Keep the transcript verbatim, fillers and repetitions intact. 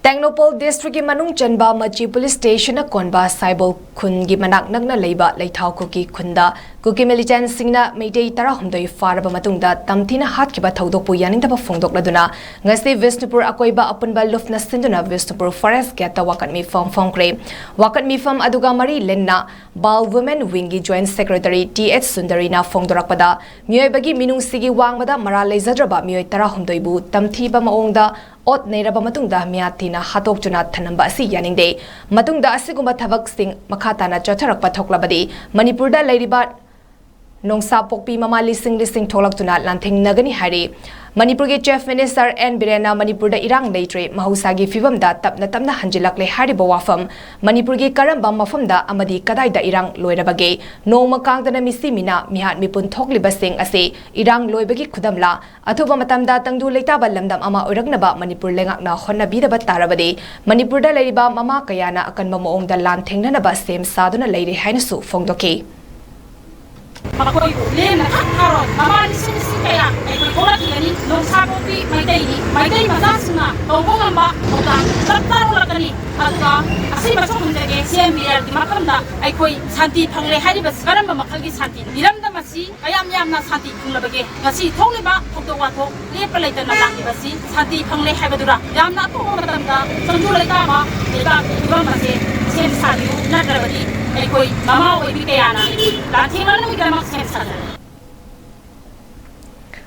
ꯇꯦꯡꯅꯧꯄꯜ ꯗꯤꯁꯇ꯭ꯔꯤꯛꯀꯤ ꯃꯅꯨꯡ ꯆꯟꯕ ꯃꯆꯤ ꯄꯨꯂꯤꯁ ꯁ꯭ꯇꯦꯁꯟꯅ ꯀꯣꯟꯕ ꯁꯥꯏꯕꯣꯜ ꯈꯨꯟꯒꯤ ꯃꯅꯥꯛ ꯅꯛꯅ ꯂꯩꯕ ꯂꯩꯊꯥꯎ ꯈꯨꯜꯒꯤ ꯈꯨꯟꯗ ꯀꯨꯀꯤ ꯃꯤꯂꯤꯇꯦꯟꯠꯁꯤꯡꯅ ꯃꯩꯇꯩ ꯇꯔꯥꯍꯨꯝꯗꯣꯏ ꯐꯥꯔꯕ ꯃꯇꯨꯡꯗ ꯇꯝꯊꯤꯅ ꯍꯥꯠꯈꯤꯕ ꯊꯧꯗꯣꯛꯄꯨ ꯌꯥꯅꯤꯡꯗꯕ ꯐꯣꯡꯗꯣꯛꯂꯗꯨꯅ ꯉꯁꯤ ꯕꯤꯁꯅꯨꯄꯨꯔ ꯑꯀꯣꯏꯕ ꯑꯄꯨꯟꯕ ꯂꯨꯞꯅ ꯁꯤꯟꯗꯨꯅ ꯕꯤꯁꯅꯨꯄꯨꯔ ꯐꯣꯔꯦꯁ ꯒꯦꯠꯇ ꯋꯥꯀꯠ ꯃꯤꯐꯝ ꯐꯣꯡꯈ꯭ꯔꯦ꯫ ꯋꯥꯀꯠ ꯃꯤꯐꯝ ꯑꯗꯨꯒ ꯃꯔꯤ ꯂꯩꯅꯅ ꯕꯥꯜ ꯋꯨꯃꯦꯟ ꯋꯤꯡꯒꯤ ꯖꯣꯏꯟꯠ ꯁꯦꯀ꯭ꯔꯦꯇꯔꯤ ꯇꯤ ꯑꯩꯆ ꯁꯨꯟꯗꯔꯤꯅ ꯐꯣꯡꯗꯣꯔꯛꯄꯗ, ꯃꯤꯑꯣꯏꯕꯒꯤ ꯃꯤꯅꯨꯡꯁꯤꯒꯤ ꯋꯥꯡꯃꯗ ꯃꯔꯥꯜ ꯂꯩꯖꯗ꯭ꯔꯕ ꯃꯤꯑꯣꯏ ꯇꯔꯥꯍꯨꯝꯗꯣꯏꯕꯨ ꯇꯝꯊꯤꯕ ꯃꯑꯣꯡꯗ ꯑꯣꯠ ꯅꯩꯔꯕ ꯃꯇꯨꯡꯗ ꯃꯤꯍꯥꯠ ꯊꯤꯅ ꯍꯥꯠꯇꯣꯛꯇꯨꯅ ꯊꯅꯝꯕ ꯑꯁꯤ ꯌꯥꯅꯤꯡꯗꯦ꯫ ꯃꯇꯨꯡꯗ ꯑꯁꯤꯒꯨꯝꯕ ꯊꯕꯛꯁꯤꯡ ꯃꯈꯥ ꯇꯥꯅ ꯆꯠꯊꯔꯛꯄ ꯊꯣꯛꯂꯕꯗꯤ ꯃꯅꯤꯄꯨꯔꯗ ꯂꯩꯔꯤꯕ ꯅꯣꯡꯁꯥ ꯄꯣꯛꯄꯤ ꯃꯃꯥ ꯂꯤꯁꯤꯡ ꯂꯤꯁꯤꯡ ꯊꯣꯛꯂꯛꯇꯨꯅ ꯂꯥꯟꯊꯦꯡꯅꯒꯅꯤ ꯍꯥꯏꯔꯤ꯫ ꯃꯅꯤꯄꯨꯔꯒꯤ ꯆꯤꯐ ꯃꯤꯅꯤꯁꯇꯔ ꯑꯦꯟ ꯕꯤꯔꯦꯟꯅ ꯃꯅꯤꯄꯨꯔꯗ ꯏꯔꯥꯡ ꯂꯩꯇ꯭ꯔꯦ, ꯃꯍꯧꯁꯥꯒꯤ ꯐꯤꯕꯝꯗ ꯇꯞꯅ ꯇꯞꯅ ꯍꯟꯖꯤꯜꯂꯛꯂꯦ ꯍꯥꯏꯔꯤꯕ ꯋꯥꯐꯝ ꯃꯅꯤꯄꯨꯔꯒꯤ ꯀꯔꯝꯕ ꯃꯐꯝꯗ ꯑꯃꯗꯤ ꯀꯗꯥꯏꯗ ꯏꯔꯥꯡ ꯂꯣꯏꯔꯕꯒꯦ? ꯅꯣꯡꯃ ꯀꯥꯡꯗꯅ ꯃꯤꯁꯤ ꯃꯤꯅꯥ, ꯃꯤꯍꯥꯠ ꯃꯤꯄꯨꯟ ꯊꯣꯛꯂꯤꯕꯁꯤꯡ ꯑꯁꯤ ꯏꯔꯥꯡ ꯂꯣꯏꯕꯒꯤ ꯈꯨꯗꯝꯂ? ꯑꯊꯨꯕ ꯃꯇꯝꯗ ꯇꯪꯗꯨ ꯂꯩꯇꯥꯕ ꯂꯝꯗꯝ ꯑꯃ ꯑꯣꯏꯔꯛꯅꯕ ꯃꯅꯤꯄꯨꯔ ꯂꯩꯉꯥꯛꯅ ꯍꯣꯠꯅꯕꯤꯗꯕ ꯇꯥꯔꯕꯗꯤ ꯃꯅꯤꯄꯨꯔꯗ ꯂꯩꯔꯤꯕ ꯃꯃꯥ ꯀꯌꯥꯅ ꯑꯀꯟꯕ ꯃꯑꯣꯡꯗ ꯂꯥꯟ ꯊꯦꯡꯅꯅꯕ ꯁꯦꯝ ꯁꯥꯗꯨꯅ ꯂꯩꯔꯦ ꯍꯥꯏꯅꯁꯨ ꯐꯣꯡꯗꯣꯛꯈꯤ꯫ ꯃꯈꯣꯏꯕꯨ ꯂꯦꯝꯅ ꯊꯛ ꯊꯥꯔꯣꯏ꯫ ꯃꯃꯥ ꯂꯤꯁꯤꯡ ꯂꯤꯁꯤꯡ ꯀꯌꯥ ꯑꯩꯈꯣꯏ ꯊꯣꯛꯂꯛꯈꯤꯒꯅꯤ꯫ ꯅꯣꯡꯁꯥ ꯄꯣꯛꯄꯤ ꯃꯩꯇꯩꯅꯤ꯫ ꯃꯩꯇꯩ ꯃꯆꯥꯁꯤꯡꯅ ꯇꯧꯕ ꯉꯝꯕ ꯊꯧꯗꯥꯡ ꯆꯞ ꯆꯥꯅ ꯂꯧꯔꯛꯀꯅꯤ꯫ ꯑꯗꯨꯒ ꯑꯁꯤꯃꯁꯨ ꯍꯪꯖꯒꯦ, ꯁꯤ ꯑꯦꯝ ꯕꯤ ꯑꯥꯔꯒꯤ ꯃꯐꯝꯗ ꯑꯩꯈꯣꯏ ꯁꯥꯟꯇꯤ ꯐꯪꯂꯦ ꯍꯥꯏꯔꯤꯕꯁꯤ ꯀꯔꯝꯕ ꯃꯈꯜꯒꯤ ꯁꯥꯟꯇꯤ? ꯃꯤꯔꯝꯗ ꯃꯁꯤ ꯀꯌꯥꯝ ꯌꯥꯝꯅ ꯁꯥꯟꯇꯤ ꯐꯪꯂꯕꯒꯦ? ꯉꯁꯤ ꯊꯣꯛꯂꯤꯕ ꯊꯧꯗꯣꯛ ꯋꯥꯊꯣꯛ ꯂꯦꯞꯄ ꯂꯩꯇꯅ ꯂꯥꯛꯂꯤꯕꯁꯤ ꯁꯥꯟꯇꯤ ꯐꯪꯂꯦ ꯍꯥꯏꯕꯗꯨꯔ? ꯌꯥꯝꯅ ꯑꯊꯨꯕ ꯃꯇꯝꯗ ꯇꯪꯗꯨ ꯂꯩꯇꯥꯕ ꯂꯩꯕꯥꯛꯀꯤ ꯐꯤꯕꯝ ꯑꯁꯦ ꯁꯦꯝ ꯁꯥꯕꯤꯌꯨ, ꯅꯠꯇ꯭ꯔꯕꯗꯤ ꯑꯩꯈꯣꯏ ꯃꯃꯥ ꯑꯣꯏꯕꯤ ꯀꯌꯥꯅ ꯑꯩꯈꯣꯏ ꯂꯥꯟꯊꯦꯡꯅꯅꯕꯒꯤꯗꯃꯛ ꯁꯦꯝ ꯁꯥꯖꯔꯤ꯫